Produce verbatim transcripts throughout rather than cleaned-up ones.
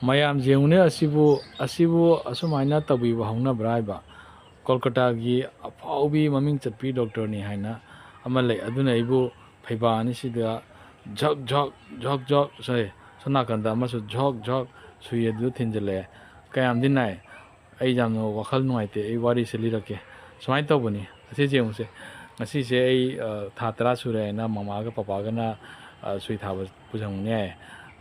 ꯃꯌꯥꯝ ꯌꯦꯡꯉꯨꯅꯦ, ꯑꯁꯤꯕꯨ, ꯑꯁꯤꯕꯨ ꯑꯁꯨꯃꯥꯏꯅ ꯇꯧꯕꯤꯕ ꯍꯧꯅꯕ꯭ꯔꯥ ꯍꯥꯏꯕ꯫ ꯀꯣꯜꯀꯇꯥꯒꯤ ꯑꯐꯥꯎꯕꯤ ꯃꯃꯤꯡ ꯆꯠꯄꯤ ꯗꯣꯛꯇꯔꯅꯤ ꯍꯥꯏꯅ ꯑꯃ ꯂꯩ, ꯑꯗꯨꯅ ꯑꯩꯕꯨ ꯐꯩꯕꯥꯛ ꯑꯅꯤꯁꯤꯗ ꯖꯛ ꯖꯛ, ꯖꯛ ꯖꯛ ꯁꯣꯏ, ꯁꯣꯝ ꯅꯥꯀꯟꯗ ꯑꯃꯁꯨ ꯖꯛ ꯖꯛ ꯁꯨꯏ, ꯑꯗꯨ ꯊꯤꯟꯖꯜꯂꯛꯑꯦ꯫ ꯀꯌꯥꯝꯗꯤ ꯅꯥꯏ꯫ ꯑꯩ ꯌꯥꯝꯅ ꯋꯥꯈꯜ ꯅꯨꯡꯉꯥꯏꯇꯦ꯫ ꯑꯩ ꯋꯥꯔꯤꯁꯦ ꯂꯤꯔꯛꯀꯦ꯫ ꯁꯨꯃꯥꯏꯅ ꯇꯧꯕꯅꯤ꯫ ꯑꯁꯤꯁꯦ ꯌꯦꯡꯉꯨꯁꯦ꯫ ꯉꯁꯤꯁꯦ ꯑꯩ, ꯑ, ꯊꯥ ꯇꯔꯥ ꯁꯨꯔꯦ ꯍꯥꯏꯅ ꯃꯃꯥꯒ ꯄꯄꯥꯒꯅ, ꯑ, ꯁꯨꯏ ꯊꯥꯕ ꯄꯨꯁꯟꯕꯅꯦ꯫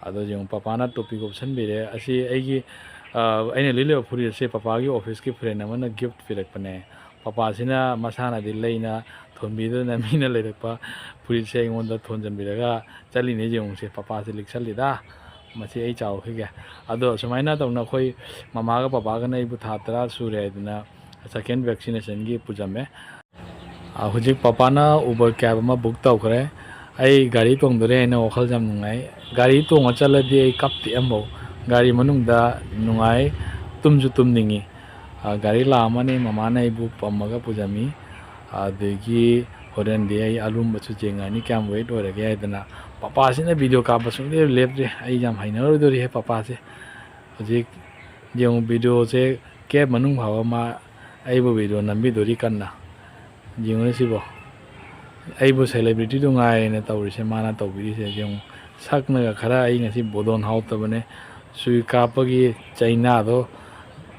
ꯑꯗꯣ ꯌꯦꯡꯉꯨ, ꯄꯄꯥꯅ ꯇꯣꯄꯤꯛ ꯎꯞꯁꯟꯕꯤꯔꯦ꯫ ꯑꯁꯤ ꯑꯩꯒꯤ, ꯑ, ꯑꯩꯅ ꯂꯤꯠꯂꯤꯕ ꯐꯨꯔꯤꯠ ꯑꯁꯦ ꯄꯄꯥꯒꯤ ꯑꯣꯐꯤꯁꯀꯤ ꯐ꯭ꯔꯦꯟ ꯑꯃꯅ ꯒꯤꯐ ꯄꯤꯔꯛꯄꯅꯦ꯫ ꯄꯄꯥꯁꯤꯅ ꯃꯁꯥꯅꯗꯤ ꯂꯩꯅ ꯊꯣꯟꯕꯤꯗꯨꯅ ꯃꯤꯅ ꯂꯩꯔꯛꯄ ꯐꯨꯔꯤꯠꯁꯦ ꯑꯩꯉꯣꯟꯗ ꯊꯣꯟꯖꯟꯕꯤꯔꯒ ꯆꯠꯂꯤꯅꯦ꯫ ꯌꯦꯡꯉꯨꯁꯦ, ꯄꯄꯥꯁꯦ ꯂꯤꯛꯁꯜꯂꯤꯗ꯫ ꯃꯁꯤ ꯑꯩ ꯆꯥꯎꯈꯤꯒꯦ꯫ ꯑꯗꯣ ꯁꯨꯃꯥꯏꯅ ꯇꯧꯅ ꯑꯩꯈꯣꯏ ꯃꯃꯥꯒ ꯄꯄꯥꯒꯅ ꯑꯩꯕꯨ ꯊꯥ ꯇꯔꯥ ꯁꯨꯔꯦ ꯍꯥꯏꯗꯅ second vaccination ꯒꯤ ꯄꯨꯖꯝꯃꯦ꯫ ꯑ, ꯍꯧꯖꯤꯛ ꯄꯄꯥꯅ Uber cab ꯑꯃ book ꯇꯧꯈ꯭ꯔꯦ꯫ ꯑꯩ ꯒꯥꯔꯤ ꯇꯣꯡꯗꯣꯔꯦ ꯍꯥꯏꯅ ꯋꯥꯈꯜ ꯌꯥꯝ ꯅꯨꯡꯉꯥꯏ꯫ ꯒꯥꯔꯤ ꯇꯣꯡꯉ ꯆꯠꯂꯗꯤ ꯑꯩ ꯀꯞꯇꯦ ꯑꯃꯐꯥꯎ꯫ ꯒꯥꯔꯤ ꯃꯅꯨꯡꯗ ꯅꯨꯡꯉꯥꯏ, ꯇꯨꯝꯁꯨ ꯇꯨꯝꯅꯤꯡꯉꯤ꯫ ꯑ, ꯒꯥꯔꯤ ꯂꯥꯛꯑꯝꯃꯅꯤ, ꯃꯃꯥꯅ ꯑꯩꯕꯨ ꯄꯝꯃꯒ ꯄꯨꯖꯝꯃꯤ꯫ ꯑꯗꯒꯤ ꯍꯣꯔꯦꯟꯗꯤ ꯑꯩ ꯑꯔꯨꯝꯕꯁꯨ ꯌꯦꯡꯉꯅꯤ, ꯀꯌꯥꯝ weight ꯑꯣꯏꯔꯒꯦ ꯍꯥꯏꯗꯅ꯫ ꯄꯄꯥꯁꯤꯅ video ꯀꯥꯞꯄ ꯁꯨꯡꯂꯦꯞ ꯂꯦꯞꯇ꯭ꯔꯦ꯫ ꯑꯩ ꯌꯥꯝ ꯍꯩꯅꯔꯣꯏꯗꯧꯔꯤꯍꯦ ꯄꯄꯥꯁꯦ꯫ ꯍꯧꯖꯤꯛ ꯌꯦꯡꯉꯨ, video ꯁꯦ cab ꯃꯅꯨꯡ ꯐꯥꯎꯕ ꯃꯥ ꯑꯩꯕꯨ video ꯅꯝꯕꯤꯗꯣꯔꯤ ꯀꯟꯅ꯫ ꯌꯦꯡꯉꯨꯅꯦ ꯁꯤꯕꯣ꯫ ꯑꯩꯕꯨ celebrity ꯗꯨ ꯉꯥꯏꯔꯦꯅ ꯇꯧꯔꯤꯁꯦ, ꯃꯥꯅ ꯇꯧꯕꯤꯔꯤꯁꯦ ꯌꯦꯡꯉꯨ꯫ ꯁꯛꯅꯒ ꯈꯔ ꯑꯩ ꯉꯁꯤ ꯕꯣꯗꯣꯟ ꯍꯥꯎꯇꯕꯅꯦ꯫ ꯁꯨꯏ ꯀꯥꯞꯄꯒꯤ ꯆꯩꯅꯥꯗꯣ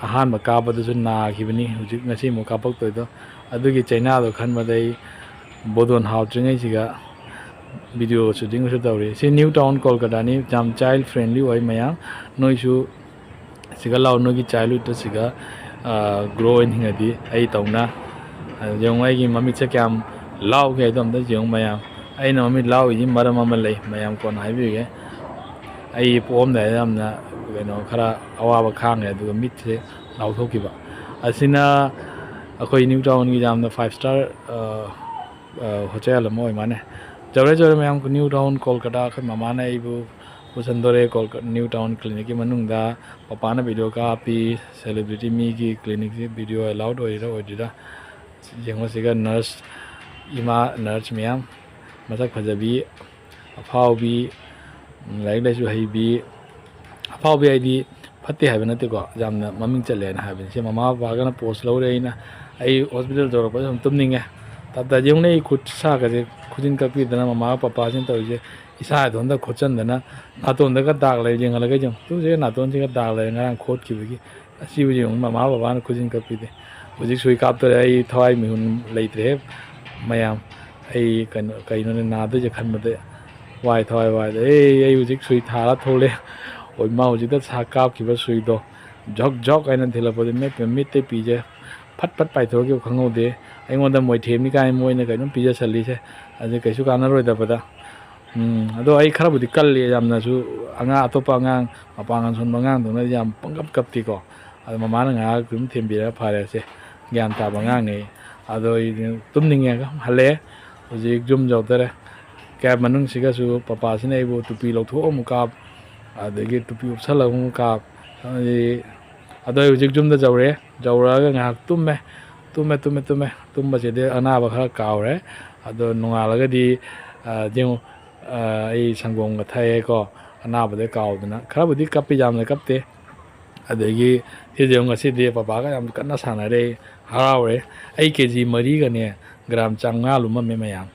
ꯑꯍꯥꯟꯕ ꯀꯥꯞꯄꯗꯁꯨ ꯅꯥꯈꯤꯕꯅꯤ, ꯍꯧꯖꯤꯛ ꯉꯁꯤ ꯑꯃꯨꯛ ꯀꯥꯞꯄꯛꯇꯣꯏꯗꯣ꯫ ꯑꯗꯨꯒꯤ ꯆꯩꯅꯥꯗꯣ ꯈꯟꯕꯗ ꯑꯩ ꯕꯣꯗꯣꯟ ꯍꯥꯎꯇ꯭ꯔꯤꯉꯩꯁꯤꯒ video shooting ꯁꯨ ꯇꯧꯔꯤ꯫ ꯁꯤ New Town ꯀꯣꯜꯀꯇꯥꯅꯤ, ꯌꯥꯝ child friendly ꯑꯣꯏ ꯃꯌꯥꯝ꯫ ꯅꯣꯏꯁꯨ ꯁꯤꯒ ꯂꯥꯛꯑꯣ, ꯅꯣꯏꯒꯤ childhood ꯇ ꯁꯤꯒ, ꯑ, grow ꯑꯣꯏꯅ ꯍꯤꯡꯉꯗꯤ ꯑꯩ ꯇꯧꯅ꯫ ꯑ, ꯌꯦꯡꯉꯨ ꯑꯩꯒꯤ ꯃꯃꯤꯠꯁꯦ ꯀꯌꯥꯝ ꯂꯥꯎꯒꯦ ꯍꯥꯏꯗꯣ ꯑꯝꯇ ꯌꯦꯡꯉꯨ ꯃꯌꯥꯝ꯫ ꯑꯩꯅ ꯃꯃꯤꯠ ꯂꯥꯎꯔꯤꯁꯤ ꯃꯔꯝ ꯑꯃ ꯂꯩ, ꯃꯌꯥꯝ ꯀꯣꯟꯅ ꯍꯥꯏꯕꯤꯒꯦ꯫ ꯑꯩ ꯄꯣꯛꯑꯝꯗꯥꯏꯗ ꯌꯥꯝꯅ ꯀꯩꯅꯣ ꯈꯔ ꯑꯋꯥꯕ ꯈꯥꯡꯉꯦ, ꯑꯗꯨꯒ ꯃꯤꯠꯁꯦ ꯂꯥꯎꯊꯣꯛꯈꯤꯕ꯫ ꯑꯁꯤꯅ ꯑꯩꯈꯣꯏ New Town ꯒꯤ ꯌꯥꯝꯅ five star, ꯑ, ꯑ, hotel ꯑꯃ ꯑꯣꯏ ꯃꯥꯅꯦ꯫ ꯌꯧꯔꯦ, ꯌꯧꯔꯦ ꯃꯌꯥꯝ, New Town ꯀꯣꯜꯀꯇꯥ꯫ ꯑꯩꯈꯣꯏ ꯃꯃꯥꯅ ꯑꯩꯕꯨ ꯄꯨꯁꯟꯗꯣꯔꯦ ꯀꯣꯜꯀ-, New Town clinic ꯀꯤ ꯃꯅꯨꯡꯗ꯫ ꯄꯄꯥꯅ video ꯀꯥꯞꯄꯤ, celebrity ꯃꯤꯒꯤ clinic ꯁꯤ video allowed ꯑꯣꯏꯔꯤꯔꯥ ꯑꯣꯏꯗ꯭ꯔꯤꯔꯥ꯫ ꯌꯦꯡꯉꯣ ꯁꯤꯒ nurse, ꯏꯃꯥ nurse ꯃꯌꯥꯝ, ꯃꯁꯛ ꯐꯖꯕꯤ, ꯑꯐꯥꯎꯕꯤ, ꯂꯥꯏꯔꯤꯛ ꯂꯥꯏꯁꯨ ꯍꯩꯕꯤ, ꯑꯐꯥꯎꯕꯤ ꯍꯥꯏꯗꯤ ꯐꯠꯇꯦ ꯍꯥꯏꯕ ꯅꯠꯇꯦꯀꯣ, ꯌꯥꯝꯅ ꯃꯃꯤꯡ ꯆꯠꯂꯦ ꯍꯥꯏꯅ ꯍꯥꯏꯕꯅꯤ꯫ ꯁꯤ ꯃꯃꯥ ꯕꯕꯥꯒꯅ ꯄꯣꯁ ꯂꯧꯔꯦ꯫ ꯑꯩꯅ, ꯑꯩ ꯍꯣꯁꯄꯤꯇꯥꯜ ꯌꯧꯔꯛꯄꯗ ꯁꯨꯝ ꯇꯨꯝꯅꯤꯡꯉꯦ꯫ ꯇꯞ ꯇꯥꯏ ꯌꯦꯡꯉꯨꯅꯦ, ꯑꯩ ꯈꯨꯠ ꯁꯥꯒꯁꯦ ꯈꯨꯖꯤꯟ ꯀꯛꯄꯤꯗꯅ ꯃꯃꯥꯒ ꯄꯄꯥꯁꯤꯅ ꯇꯧꯔꯤꯁꯦ꯫ ꯏꯁꯥ ꯏꯇꯣꯟꯗ ꯈꯣꯠꯆꯟꯗꯅ ꯅꯥꯇꯣꯟꯗꯒ ꯗꯥꯛ ꯂꯩ, ꯌꯦꯡꯍꯜꯂꯒ ꯌꯦꯡꯉꯨ꯫ ꯇꯨꯁꯦ ꯅꯥꯇꯣꯟꯁꯤꯒ ꯗꯥꯛ ꯂꯩꯔꯦ ꯉꯔꯥꯡ ꯈꯣꯠꯈꯤꯕꯒꯤ꯫ ꯑꯁꯤꯕꯨ ꯌꯦꯡꯉꯨ, ꯃꯃꯥ ꯕꯕꯥꯅ ꯈꯨꯖꯤꯟ ꯀꯛꯄꯤꯗꯦ꯫ ꯍꯧꯖꯤꯛ ꯁꯨꯏ ꯀꯥꯞꯇꯣꯔꯦ꯫ ꯑꯩ ꯊꯋꯥꯏ ꯃꯤꯍꯨꯟ ꯂꯩꯇ꯭ꯔꯦꯍꯦ ꯃꯌꯥꯝ꯫ ꯑꯩ ꯀꯩꯅꯣ, ꯀꯩꯅꯣꯅꯦ ꯅꯥꯗꯣꯏꯁꯦ ꯈꯟꯕꯗ ꯋꯥꯏ ꯊꯋꯥꯏ ꯋꯥꯏꯗ꯫ ꯑꯦ, ꯑꯩ ꯍꯧꯖꯤꯛ ꯁꯨꯏ ꯊꯥꯔ ꯊꯣꯛꯂꯛꯑꯦ꯫ ꯑꯣ ꯏꯃꯥ, ꯍꯧꯖꯤꯛꯇ ꯁꯥ ꯀꯥꯞꯈꯤꯕ ꯁꯨꯏꯗꯣ ꯖꯣꯛ ꯖꯣꯛ ꯍꯥꯏꯅ ꯊꯤꯜꯂꯛꯄꯗ ꯃꯤꯠ, ꯃꯤꯠꯇꯩ ꯄꯤꯁꯦ ꯐꯠ ꯐꯠ ꯄꯥꯏꯊꯣꯔꯛꯈꯤꯕ ꯈꯪꯍꯧꯗꯦ꯫ ꯑꯩꯉꯣꯟꯗ ꯃꯣꯏ ꯊꯦꯝꯃꯤ ꯀꯥꯏꯅ ꯃꯣꯏꯅ ꯀꯩꯅꯣꯝ ꯄꯤꯖꯁꯜꯂꯤꯁꯦ, ꯑꯗꯨ ꯀꯩꯁꯨ ꯀꯥꯟꯅꯔꯣꯏꯗꯕꯗ꯫ ꯎꯝ, ꯑꯗꯣ ꯑꯩ ꯈꯔꯕꯨꯗꯤ ꯀꯜꯂꯤ ꯌꯥꯝꯅꯁꯨ꯫ ꯑꯉꯥꯡ, ꯑꯇꯣꯞꯄ ꯑꯉꯥꯡ, ꯃꯄꯥꯡꯒꯜ ꯁꯣꯟꯕ ꯑꯉꯥꯡꯗꯧꯅ ꯌꯥꯝ ꯄꯪꯀꯞ ꯀꯞꯇꯦꯀꯣ꯫ ꯑꯗꯣ ꯃꯃꯥꯅ ꯉꯥꯏꯍꯥꯛ ꯑꯗꯨꯝ ꯊꯦꯝꯕꯤꯔꯒ ꯐꯔꯦꯁꯦ, ꯒ꯭ꯌꯥꯟ ꯇꯥꯕ ꯑꯉꯥꯡꯅꯦ꯫ ꯑꯗꯣ ꯑꯩ ꯇꯨꯝꯅꯤꯡꯉꯦ, ꯍꯜꯂꯛꯑꯦ꯫ ꯍꯧꯖꯤꯛ ꯌꯨꯝ ꯌꯧꯗꯣꯔꯦ꯫ ꯀꯦꯕ ꯃꯅꯨꯡꯁꯤꯒꯁꯨ ꯄꯄꯥꯁꯤꯅ ꯑꯩꯕꯨ ꯇꯨꯄꯤ ꯂꯧꯊꯣꯛꯑ ꯑꯃꯨꯛ ꯀꯥꯞ, ꯑꯗꯒꯤ ꯇꯨꯄꯤ ꯎꯞꯁꯜꯂꯒ ꯑꯃꯨꯛ ꯀꯥꯞ꯫ ꯑꯗꯨꯗꯤ, ꯑꯗꯣ ꯑꯩ ꯍꯧꯖꯤꯛ ꯌꯨꯝꯗ ꯌꯧꯔꯦ꯫ ꯌꯧꯔꯛꯑꯒ ꯉꯥꯏꯍꯥꯛ ꯇꯨꯝꯃꯦ, ꯇꯨꯝꯃꯦ, ꯇꯨꯝꯃꯦ, ꯇꯨꯝꯃꯦ꯫ ꯇꯨꯝꯕꯁꯤꯗꯤ ꯑꯅꯥꯕ ꯈꯔ ꯀꯥꯎꯔꯦ꯫ ꯑꯗꯣ ꯅꯣꯡꯉꯥꯜꯂꯒꯗꯤ, ꯑ, ꯌꯦꯡꯉꯨ, ꯑ, ꯑꯩ ꯁꯪꯒꯣꯝꯒ ꯊꯛꯑꯦꯀꯣ, ꯑꯅꯥꯕꯗ ꯀꯥꯎꯗꯅ꯫ ꯈꯔꯕꯨꯗꯤ ꯀꯞꯄꯤ, ꯌꯥꯝꯅ ꯀꯞꯇꯦ꯫ ꯑꯗꯒꯤ ꯁꯤꯁꯦ ꯉꯁꯤꯗꯤ ꯄꯄꯥꯒ ꯌꯥꯝ ꯀꯟꯅ ꯁꯥꯟꯅꯔꯦ, ꯍꯔꯥꯎꯔꯦ꯫ ꯑꯩ ꯀꯦ ꯖꯤ ꯃꯔꯤꯒꯅꯦ ꯒ꯭ꯔꯥꯝ ꯆꯥꯝꯃꯉꯥ ꯂꯨꯝꯃꯝꯃꯦ ꯃꯌꯥꯝ꯫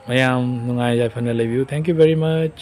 ꯃꯌꯥꯝ ꯅꯨꯡꯉꯥꯏ ꯌꯥꯏꯐꯅ ꯂꯩꯕꯤꯌꯨ꯫ Thank you very much꯫